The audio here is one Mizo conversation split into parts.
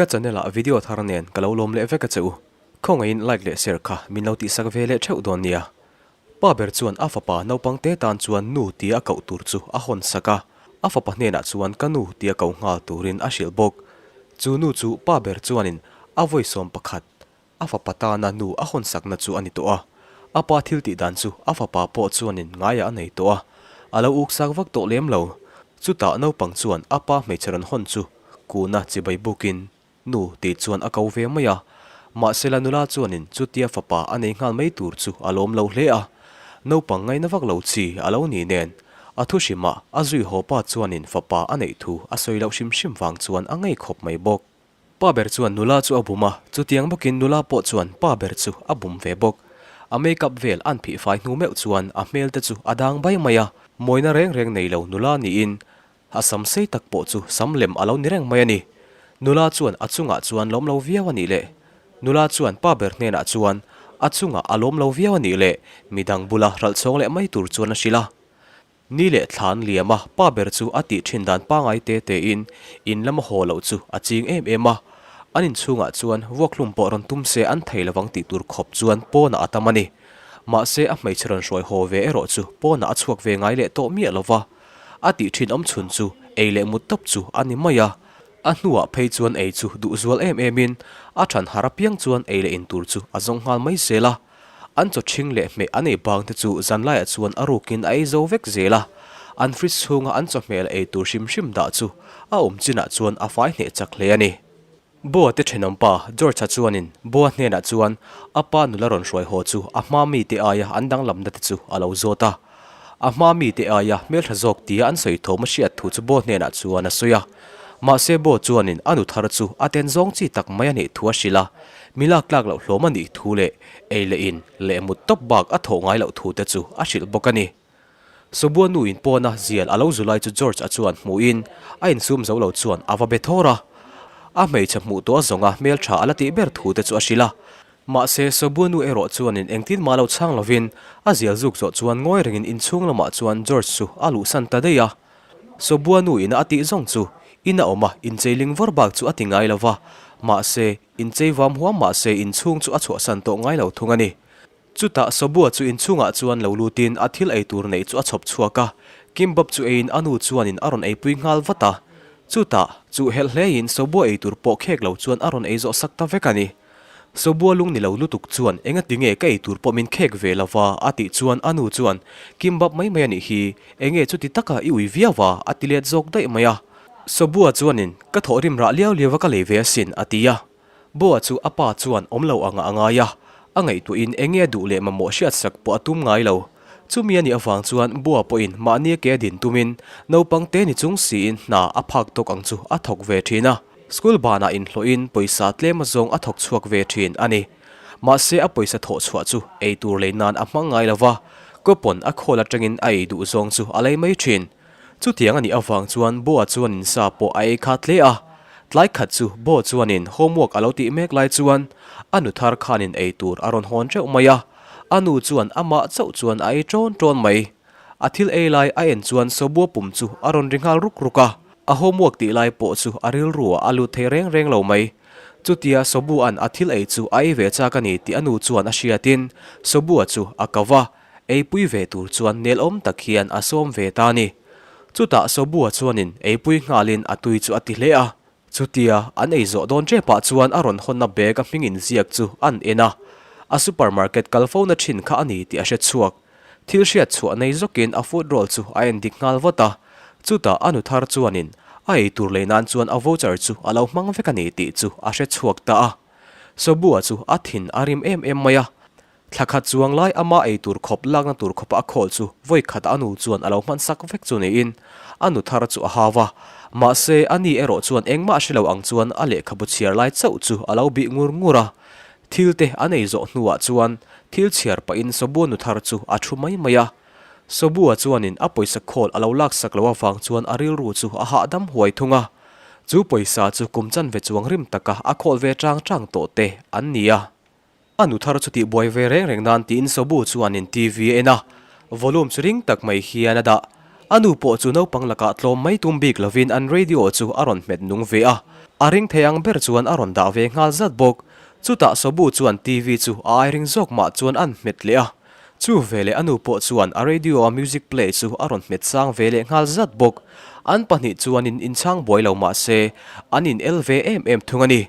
Ka channel ah video thar nen ka lo lawm leh vek a che u. Khawngaihin like leh share kha min lo tihsak ve leh theuh dawn nia. Pa ber chuan a fapa naupang te tan chuan nu tia a koh tur chu a hawn sak a, a fapa hnenah chuan ka nu tia ko nghal turin a hrilh bawk. Chu nu chu pa ber chuanin a vawisawm pakhat A fapa tana nu a hawnsakna chu a ni tawh a, a pa thil tih dan chu a fapa pawh chuanin ngaiah a nei tawh a, a lo uksak vak tawh lem lo. Chutah naupang chuan a pa hmeichhe rawn hawn chu kuna chibai bukin nu tih chuan a ko ve mai a, mahsela nula chuanin chutia fapa a nei nghal mai tur chu a lawm lo hle a, naupang ngaina vak lo chi a lo ni nen a thu hrimah a zui haw pa chuanin fapa a neih thu a sawi loh hrim hrim vang chuan a ngei khawp mai bawk. Pa ber chuan nula chu a bum a, chutiang bawkin nula pawh chuan pa ber chu a bum ve bawk. A make-up vel an phih fai hnu meuh chuan a hmel te chu a dang bai mai a, mawina reng reng nei lo nula niin a sam sei tak pawh chu sam lem a lo ni reng mai a ni. Nula chuan a chungah chuan lawm lo viau a nih leh nula chuan pa ber hnenah chuan a chungah a lawm lo viau a nih leh midang bula hralh chhawng leh mai tur chuan a hrilh a. Ni leh thlan liam a, pa ber chu a tih thin dan pangai te te in, in lama haw loh chu a ching em em a. An inchhungah chuan vuakhlum pawh rawn tum se an thei lovang tih tur khawp chuan pawnah a tam a ni. Mahse a hmeichhe rawn hruai haw ve erawh chu pawnah a chhuak ve ngai leh tawh miah lova. A tih thin awm chhun chu ei leh mut tawp chu a ni mai a. A hnuah phei chuan ei chu duh zual em em in, a than har apiang chuan ei leh in tur chu a zawng nghal mai zel a. An chaw ṭhing leh hmeh an ei bang te chu zanlaiah chuan a rukin a ei zo vek zel a, an fridge chhunga an chawhmel ei tur hrim hrim dah chu a awm chinah chuan a fai hneh chak hle a ni. Boa te ṭhenawm pa George-a chuanin Boa hnenah chuan a pa nula rawn hruai haw chu a hma mite aia an danglamna te chu a lo zawt a. A hma mite aia hmelṭha zawk tia an sawi thawm a hriat thu chu Boa hnenah chuan a sawi a. Mahse Boa chuanin a nu thar chu a ten zawng chi tak mai a nih thu a hrilh a, mi lak tlak loh hlawm a nih thu leh ei leh in leh mut tawp bak a thawh ngai loh thu te chu a hrilh bawk a ni. Sobua nu in pawna zial a lo zu lai chu George a chuan hmuhin a insum zo lo chuan a va be thawr a. A hmeichhe hmuh tawh a zawnga hmeltha a la tih ber thu te chu a hrilh a. Mahse Sobua nu erawh chuanin engtin mah lo chhang lovin a zial zuk zawh chuan ngawi rengin inchhung lamah chuan George chu a luhsan ta daih a. Sobua nu ina a tih zawng chu in a awm a, incheiling vawr bak chu a ti ngai lo va, mahse Inchei vam huam mah se inchhung chu a chhuahsan tawh ngai lo thung a ni. Chutah Sobua chu inchhungah chuan lo lutin a thil ei tur neih chu a chhawp chhuak a, Kimbap chu eiin a nu chuanin a rawn eipui nghal vat a. Chutah, chu helh hlein Sobua ei tur pawh khek lo chuan a rawn ei zawh sak ta vek a ni. Sobua lung ni lo lutuk chuan engati nge ka ei tur pawh min khek ve lo va a tih chuan a nu chuan Kimbap mai mai a nih hi, enge chuti taka i ui viau a a ti let zawk daih mai a. Sobua chuanin, Ka thawhrim rah liau liau a ka lei ve asin, a ti a. Boa chu a pa chuan awm lo angah a ngai a, a ngaihtuahin enge a duh leh mamawh hriatsak pawh a tum ngai lo. Chumi a nih avang chuan Boa pawhin mahni a ke a din tumin naupang te ni chung siin hna a phak tawk ang chu a thawk ve thin a. School banah inhlawhin pawisa tlem azawng a thawk chhuak ve thin a ni. Mahse a pawisa thawh chhuah chu ei tur lei nan a hmang ngai lo va, coupon a khawl atangin a ei duh zawng chu a lei mai thin. Chutiang a nih avang chuan Boa chuanin sa pawh a ei khat hle a. Tlai khat chu Boa chuanin homework a lo tih mek lai chuan a nu thar khanin ei tur a rawn hawn teuh mai a. A nu chuan amah chauh chuan a ei ṭawn ṭawn mai. A thil ei lai a en chuan Sobua pum chu a rawn ri nghal ruk ruk a. A homework tih lai pawh chu a rilruah a lut thei reng reng lo mai. Chutia Sobua'n a thil ei chu a ei ve chak a ni tih a nu chuan a hriatin Sobua chu a kau a. Eipui ve tur chuan nelawm tak hian a sawm ve ta a ni. Chutah Sobua chuanin eipui nghalin a tui chu a ti hle a. Chutia an ei zawh dawn ṭepah chuan a rawn hawnna bag a hming inziak chu an en a. A supermarket kal fo na ṭhin kha a ni tih a hre chhuak. Thil hriat chhuah nei zawkin a food roll chu a en dik nghal vat a. Chutah a nu thar chuanin a ei tur lei nan chuan a voucher chu a lo hmang vek a ni tih chu a hre chhuak ta a. Sobua chu a thin a rim em em mai a. Thla khat chuang lai ama ei tur khawp lakna tur khawpa a khawl chu vawi khat a nu chuan a lo hman sak vek chu niin a nu thar chu a hau a. Mahse, a ni erawh chuan engmah hre lo ang chuan a lehkhabu chhiar lai chauh chu a lo bih ngur ngur a. Thil te an ei zawh hnuah chuan thil chhiar pahin Sobua nu thar chu a thu mai mai a. Sobua chuanin a pawisa khawl a lo laksak loh avang chuan a rilru chu a hahdam huai thung a. Chu pawisa chu kum chanve chuang rim taka a khawl ve chang chang tawh te an ni a. A nu thar chu tih buai ve reng reng nan tiin Sobu chuanin TV a en a, volume chu ring tak mai hian a dah. A nu pawh chu naupang lakah tlawm mai tum bik lovin an radio chu a rawn hmet nung ve a. A ring thei ang ber chuan a rawn dah ve nghal zat bawk. Chutah Sobu chuan TV chu a ai ring zawk mah chuan a'n hmet leh a. Chu veleh a nu pawh chuan a radio a music play chu a rawn hmet sang ve leh nghal zat bawk. An pahnih chuan in inchhang buai lo mah se, an in el ve em em thung a ni.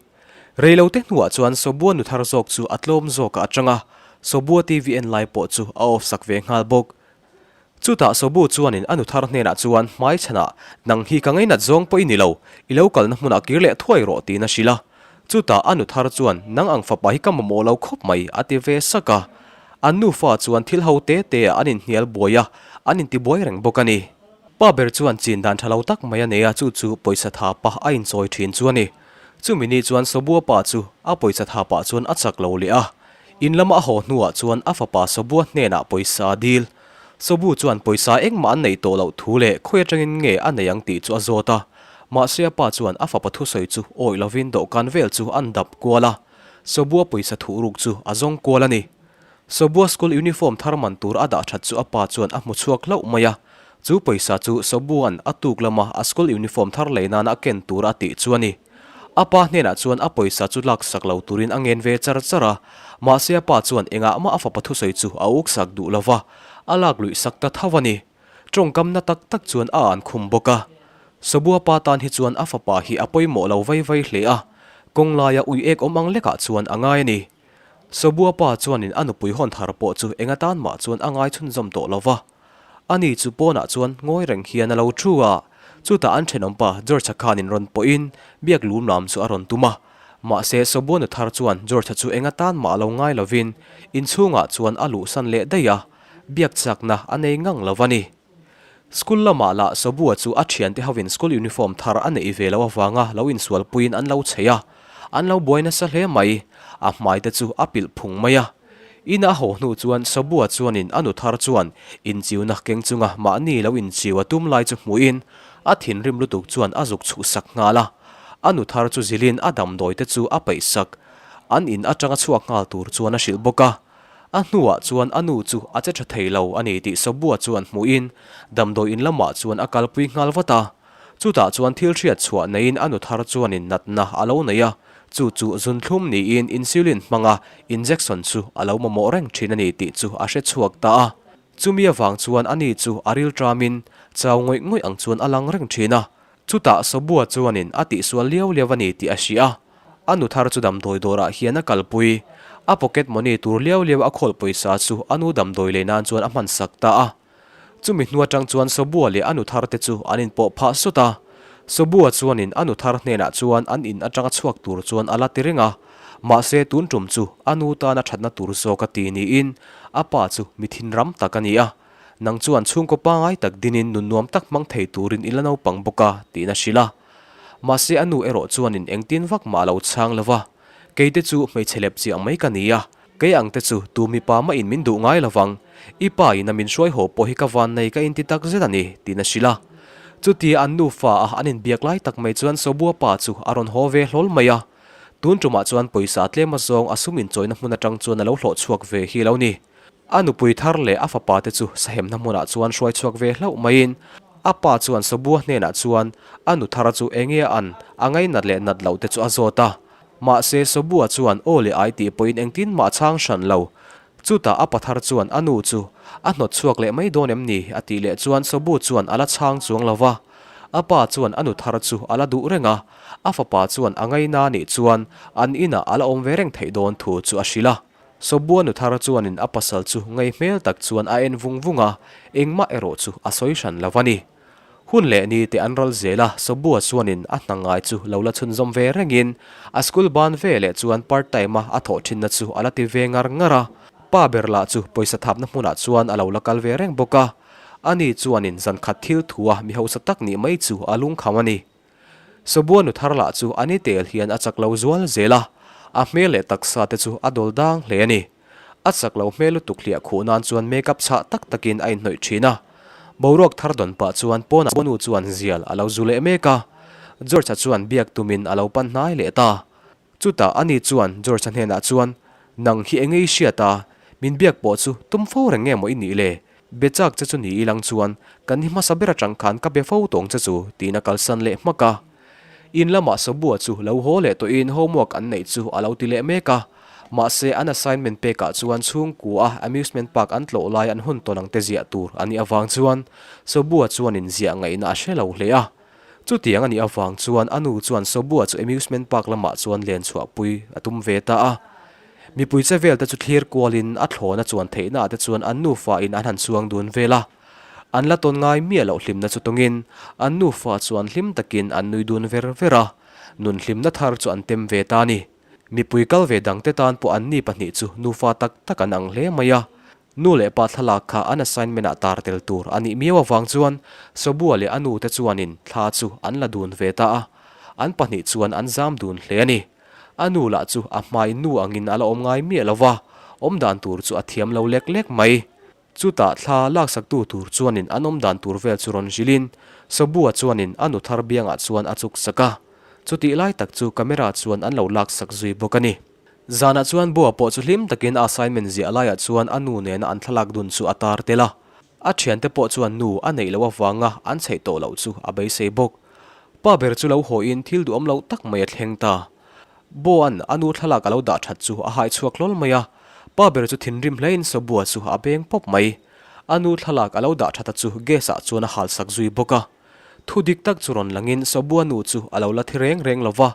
Reilote hnuah chuan Sobua nu thar zawk chu a tlawm zawkah a tang a, Sobua TV en lai pawh chu a off sak ve nghal bawk. Chutah Sobu chuanin a nu thar hnenah chuan hmai chhanah, Nang hi ka ngainat zawng pawh i ni lo, i lo kalna hmunah kir leh thuai rawh tiin a hrilh a. Chutah a nu thar chuan, Nang ang fapa hi ka mamawh lo khawp mai, a ti ve sak a. An nufa chuan thil ho te te ah an inhnial buai a, an intibuai reng bawk a ni. Pa ber chuan chin dan tha lo tak mai a nei a, chu chu pawisa tha pah a inchawi thin chu a ni. Chumi ni chuan Sobua pa chu a pawisa tha pah chuan a chak lo leh a. In lama a haw hnuah chuan a fapa Sobua hnenah pawisa a dil. Sobu chuan pawisa engmah an neih tawh loh thu leh khawi atangin nge a nei ang tih chu a zawt a. Mahse a pa chuan a fapa thusawi chu awih lovin dawhkan vel chu an dap kual a. Sobua pawisa thuhruk chu a zawng kual a ni. Sobua school uniform thar man tur a dah that chu a pa chuan a hmu chhuak hlauh mai a. Chu pawisa chu Sobua'n a tuk lama a school uniform thar lei nana a ken tur a tih chu a ni. A pa hnenah chuan a pawisa chu laksak lo turin a ngen ve char char a, mahse a pa chuan engah mah a fapa thusawi chu a uksak duh lo va, a lak luih sak ta tho a ni. Tawngkam na tak tak chuan a an khum bawk a. Sobua pa tan hi chuan a fapa hi a pawimawh lo vai vai hle a, kawng laia ui ek awm ang lekah chuan a ngai a ni. Sobua pa chuanin a nupui hawn thar pawh chu eng atan mah chuan a ngai chhunzawm tawh lo va. Ani chu pawnah chuan ngawi reng hian a lo thu a, chutah an thenawmpa George-a khanin rawn pawhin biak lum lam chu a rawn tum a. Mahse Sobuanu thar chuan George-a chu eng atan mah lo ngai lovin inchhungah chuan a luhsan leh daih a, biak chakna a nei ngang lo a ni. School lamah lah Sobua chu a thiante hovin school uniform thar a neih ve loh avanga lo insualpuiin an lo chheih a, an lo buai nasa hle mai, a hmai te chu a pilh phung mai a. Ina a haw hnu chuan Sobua chuanin a nu thar chuan inchiuna keng chunga mahni lo inchiu a tum lai chu hmuhin a thinrim lutuk chuan a zuk chhuhsak nghal a. A nu thar chu zilhin a damdawi te chu a peihsak. An in atanga chhuak nghal tur chuan a hrilh bawk a. A hnuah chuan a nu chu a che tha thei lo a ni tih Sobua chuan hmuhin damdawi in lamah chuan a kalpui nghal vat a. Chutah chuan thil hriat chhuah neiin a nu thar chuanin natna a lo nei a, chu chu zunthlum niin insulin hmanga injection chu a lo mamawh reng thin a ni tih chu a hre chhuak ta a. Chumi avang chuan ani chu a rilṭamin chau ngawih ngawih ang chuan a lang reng thin a. Chutah Sobua chuanin a tihsual liau liau a ni tih a hria a, a nu thar chu damdawi dawrah hian a kalpui. A pocket money tur liau liau a khawl pawisa chu a nu damdawi lei nan chuan a hmansak ta a. Chumi hnu atang chuan Sobua leh a nu thar te chu an inpawh phah sawt a. Sobua chuanin a nu thar hnenah chuan an in atanga chhuak tur chuan a la ti reng a. Mahse tun tum chu a nu tana thatna tur zawk a ti niin a pa chu mi thinram tak a ni a. Nang chuan chhungkaw pangai tak dinin nun nuam tak hmang thei turin i la naupang bawk a, tiin a hrilh a. Mahse a nu erawh chuanin engtin vak mah a lo chhang lo va. Kei te chu hmeichhe lep chiang mai ka ni a, kei ang te chu tu mipa mahin min duh ngai lovang, i pa in a min hruai haw pawh hi ka van nei ka inti tak zet a ni, tiin a hrilh a. Chutia an nufa a an inbiak lai tak mai chuan Sobua pa chu a rawn haw ve hlawl mai a. Tun tumah chuan pawisa tlem azawng a sum inchawina hmun atang chuan a lo hlawh chhuak ve hi lo ni. A nupui thar leh a fapa te chu sahemna hmunah chuan hruai chhuak ve hlauh maiin a pa chuan Sobua hnenah chuan a nu thar chu enge a an a ngainat leh nat loh te chu a zawt a. Mahse Sobua chuan aw leh ai tih pawhin engtin mah a chhang hran lo. Chutah a pa thar chuan a nu chu a hnawt chhuak leh mai dawn em ni a tih leh chuan Sobu chuan a la chhang chuang lo va. A pa chuan a nu thar chu a la duh reng a, a fapa chuan a ngaina nih chuan an inah a la awm ve reng theih dawn thu chu a hrilh a. Sobua nu thar chuanin a pasal chu ngei hmel tak chuan a en vung vung a, engmah erawh chu a sawi hran lo a ni. Hun leh ni te an ral zel a, Sobua chuanin a hna ngai chu lo la chhunzawm ve rengin a school ban ve leh chuan part time a a thawh thinna chu a la ti ve ngar ngar a. Pa ber lah chu pawisa thapna hmunah chuan a lo la kal ve reng bawk a, ani chuanin zankhat thil thua mi hausa tak nih mai chu a lungkham a ni. Sobua nu thar lah chu a ni tel hian a chak lo zual zel a, a hmel leh taksa te chu a dawl dang hle a ni. A chak lo hmel lutuk hliah khuh nan chuan makeup chhah tak takin a inhnawih thin a. Boruak thar dawn pah chuan pawnah Sobua nu chuan zial a lo zu leh mek a. George-a chuan biak tumin a lo pan hnai leh ta. Chutah ani chuan George-a hnenah chuan, Nang hi enge i hriat a, min biak pawh chu tum fo reng nge maw i nih le? Be chak che chu ni ilang chuan kan hi hmasa ber atang khan ka be fo tawng che chu, tiin a kalsan leh hmak a. In lamah Sobua chu lo haw leh tawhin homework an neih chu a lo ti leh mek a. Mahse, an assignment pekah chuan chhungkua a amusement park an tlawh lai an hun tawn ang te ziah tur a nih avang chuan Sobua chuanin ziah ngaihna a hre lo hle a. Chutiang a nih avang chuan a nu chuan Sobua chu amusement park lamah chuan len chhuahpui a tum ve ta a. Mipui che vel te chu thlir kualin a thlawna chuan theihnaah te chuan an nufa in an han chuang dun vel a. An la tawn ngai miah loh hlimna chu tawngin an nufa chuan hlim takin an nui dun ver ver a, nun hlimna thar chu an tem ve ta a ni. Mipui kal ve dangte tan pawh anni pahnih chu nufa tak tak an ang hle mai a. Nu leh pa thlalak kha an assignment ah tar tel tur a nih miau avang chuan Sobua leh a nu te chuanin thla chu an la dun ve ta a. An pahnih chuan an zam dun hle a ni. A nu lah chu a hmai nu angin a la awm ngai miah lo va, awm dan tur chu a thiam lo lek lek mai. Chutah thla laksaktu tur chuanin an awm dan tur vel chu rawn hrilhin Sobua chuanin a nu thar biangah chuan a chuk sak a. Chutih lai tak chu camera chuan an lo laksak zui bawk a ni. Zanah chuan Boa pawh chu hlim takin a assignment ziah laiah chuan a nu nena an thlalak dun chu a tar tel a. A thiante pawh chuan nu a neih loh avanga an chheih tawh loh chu a beisei bawk. Pa ber chu lo hawiin thil duhawm loh tak mai a thleng ta. Boa'n a nu thlalak a lo dah that chu a hai chhuak hlawl mai a. Pa ber chu thinrim hlein Sobua chu a beng pawp mai. A nu thlalak a lo dah thata chu gas ah chuan a halsak zui bawk a. Thu dik tak chu rawn langin Sobua nu chu a lo la thi reng reng lo va,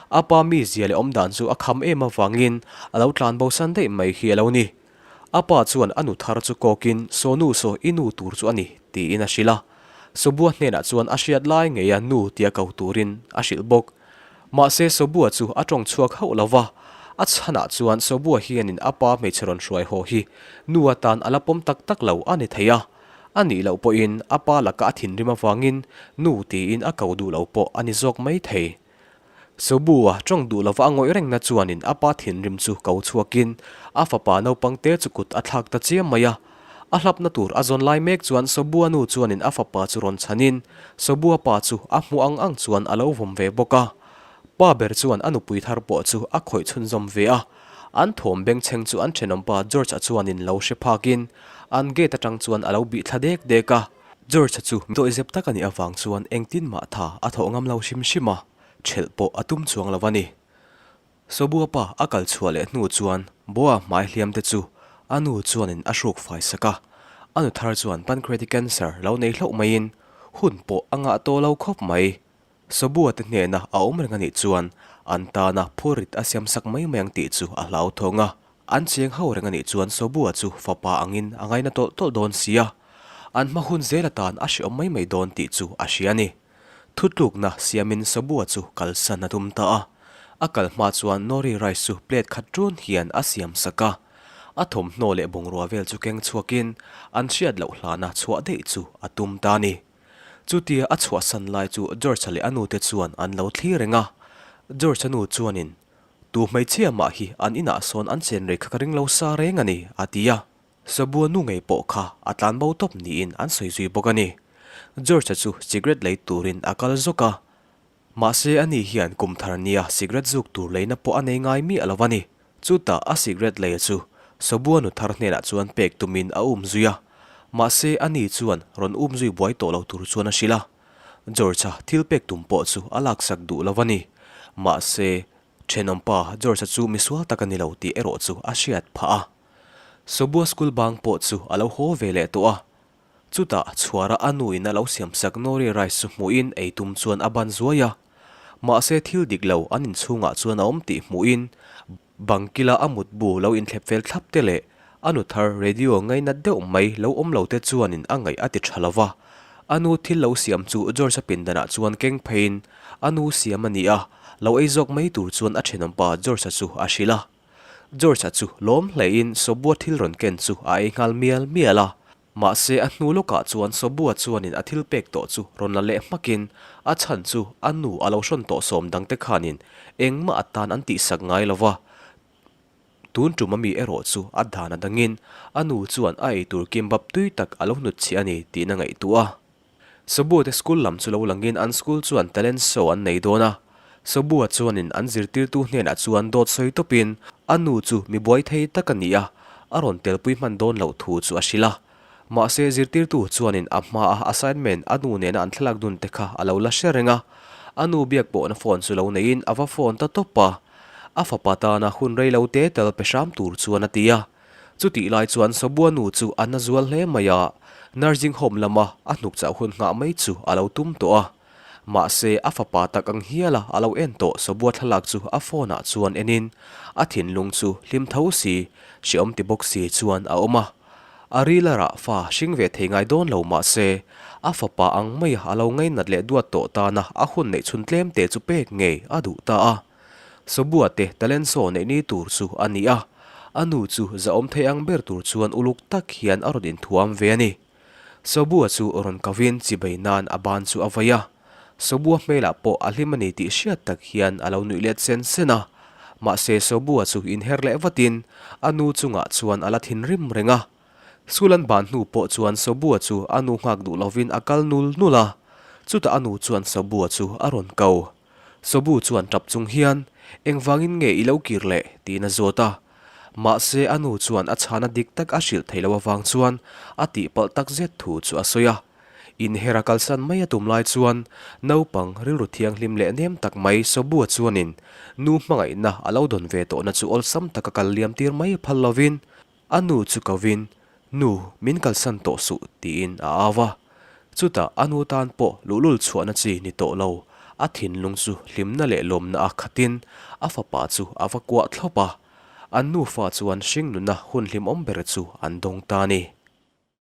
a pa mizia leh awmdan chu a kham em avangin a lo tlan bo san daih mai hi a lo ni. A pa chuan a nu thar chu kawkin Saw nu saw i nu tur chu a ni tiin a hrilh a. Sobua hnenah chuan a hriat lai ngeia nu tia ko turin a hrilh bawk. Mahse Sobua chu a tawng chhuak hauh lo va, a chhanah chuan Sobua hianin a pa hmeichhe rawn hruai haw hi nu atan a la pawm tak tak lo a ni thei a. A nih loh pawhin a pa laka a thinrim avangin nu tiin a ko duh lo pawh a ni zawk mai thei. Sobua tawng duh lova a ngawih rengna chuanin a pa thinrim chu ko chhuakin a fapa naupang te chu kut a thlak ta chiam mai a. A hlapna tur a zawn lai mek chuan Sobua nu chuanin a fapa chu rawn chhanin Sobua pa chu a hmuh ang ang chuan a lo vawm ve bawk a. Pa ber chuan a nupui thar pawh chu a khawih chhunzawm ve a. An thawm bengchheng chu an thenawmpa George-a chuanin lo hre phakin an gate atang chuan a lo bih thla dek dek a. George-a chu dawihzep tak a nih avang chuan engtin mah tha a thawh ngam lo hrim hrim a, thelh pawh a tum chuang lo a ni. Sobua pa a kal chhuah leh hnu chuan Boa hmai hliam te chu a nu chuanin a hruk fai sak a. A nu thar chuan pancreatic cancer lo nei hlauh maiin hun pawh a ngah tawh lo khawp mai. Sobua te hnena a awm reng a nih chuan an tana phurrit a siam sak mai mai ang tih chu a hlauthawng a. An cheng ho reng a nih chuan Sobua chu fapa angin a ngaina tawlh tawlh dawn si a, an hma hun zel atan a hreawm mai mai dawn tih chu a hria a ni. Thutlukna siamin Sobua chu kalsan a tum ta a. A kal hma chuan Nori rice chu plate khat ṭun hian a siam sak a. A thawmhnaw leh bungrua vel chu keng chhuakin an hriat loh hlana chhuah daih chu a tum ta a ni. Chutia a chhuahsan lai chu George-a leh a nute chuan an lo thlir reng a. George-a nu chuanin, Tu hmeichhia mah hi an inah sawn an chen rei kha ka ring lo sa reng a ni, a ti a. Sabua nu ngei pawh kha a tlan bo tawp niin an sawi zui bawk a ni. George-a chu cigarette lei turin a kal zawk a. Mahse ani hian kum thar nia cigarette zuk tur leina pawh a nei ngai miah lo a ni. Chutah a cigarette leia chu Sobua nu thar hnenah chuan pek tumin a um zui a. Mahse ani chuan rawn um zui buai tawh lo tur chuan a hrilh a. George-a thil pek tum pawh chu a laksak duh lo a ni. Mahse thenawmpa George-a chu misual tak a ni lo tih erawh chu a hriat phah a. Sobua school bang pawh chu a lo haw ve leh tawh a. Chutah chhuara a nu in a lo siamsak Nori rice chu hmuhin ei tum chuan a ban zuai a. Mahse thil dik lo an inchhungah chuan a awm tih hmuhin bang kila a mutbu lo inthlep fel thlap te leh a nu thar radio ngainat deuh mai lo awm lo te chuanin a ngaih a ti tha lo va. A nu thil lo siam chu George-a pindanah chuan keng pheiin a nu siam a ni a, lo ei zawk mai tur chuan a thenawmpa George-a chu a hrilh a. George-a chu lawm hlein Sobua thil rawn ken chu a ei nghal mial mial a. Mahse a hnu lawkah chuan Sobua chuanin a thil pek tawh chu rawn la leh hmakin a chhan chu a nu a lo hrawn tawh sawm dangte khanin engmah atan an tihsak ngai lo va. Tun tum ami erawh chu a dan a dangin a nu chuan a eitur kimbap tui tak a lo hnutchhiah a ni tiin a ngaihtuah a. Sobua te school lam chu lo langin an school chuan talent show an nei dawn a. Sobua chuanin an zirtirtu hnenah chuan dawt sawi tawpin a nu chu mi buai thei tak a ni a, a rawn telpui hman dawn loh thu chu a hrilh a. Mahse zirtirtu chuanin a hmaa assignment a nu nena an thlalak dun te kha a lo la hre reng a. A nu biak pawhna phone chu lo neiin a va phone ta tawp a. A fapa tana hun rei lo te tel pe hram tur chuan a ti a. Chutih lai chuan Sobua nu chu a na zual hle mai a, nursing home lama a hnuk chauh hun nghah mai chu a lo tum tawh a. Mahse, a fapa tak ang hiala a lo en tawh Sobua thlalak chu a phone ah chuan enin a thinlung chu hlim tho si, hreawm ti bawk si chuan a awm a. A ril a rah fa hring ve thei ngai dawn lo mahse, a fapa ang maia a lo ngainat leh duat tawh tana a hun neih chhun tlem te chu pek ngei a duh ta a. Sobua te talent saw neih ni tur chu a ni a, a nu chu zahawm thei ang ber tur chuan uluk tak hian a rawn inthuam ve a ni. Sobua chu rawn kovin chibei nan a ban chu a vai a, Sobua hmelah pawh a hlim a ni tih hriat tak hian a lo nuih let sen sen a. Mahse Sobua chu inher leh vatin a nu chungah chuan a la thinrim reng a. School an ban hnu pawh chuan Sobua chu a nu nghak duh lovin a kal nul nul a, chutah a nu chuan Sobua chu a rawn ko. Sobu chuan tap chung hian, Engvangin nge i lo kir leh? tiin a zawt a. Mahse a nu chuan a chhana dik tak a hrilh theih loh avang chuan a tihpalh tak zet thu chu a sawi a. Inher a kalsan mai a tum lai chuan naupang rilru thianghlim leh nem tak mai Sobua chuanin nu hmangaihna a lo dawn ve tawhna chu awlsam taka kal liam tir mai phal lovin A nu chu kovin, Nu, min kalsan tawh suh, tiin a au a. Chutah a nu tan pawh luhlul chhuahna chi ni tawh lo, a thinlung chu hlimna leh lawmna a khatin a fapa chu a va kuah thlawp a. An nufa chuan hringnuna hun hlimawm ber chu an dawng ta a ni.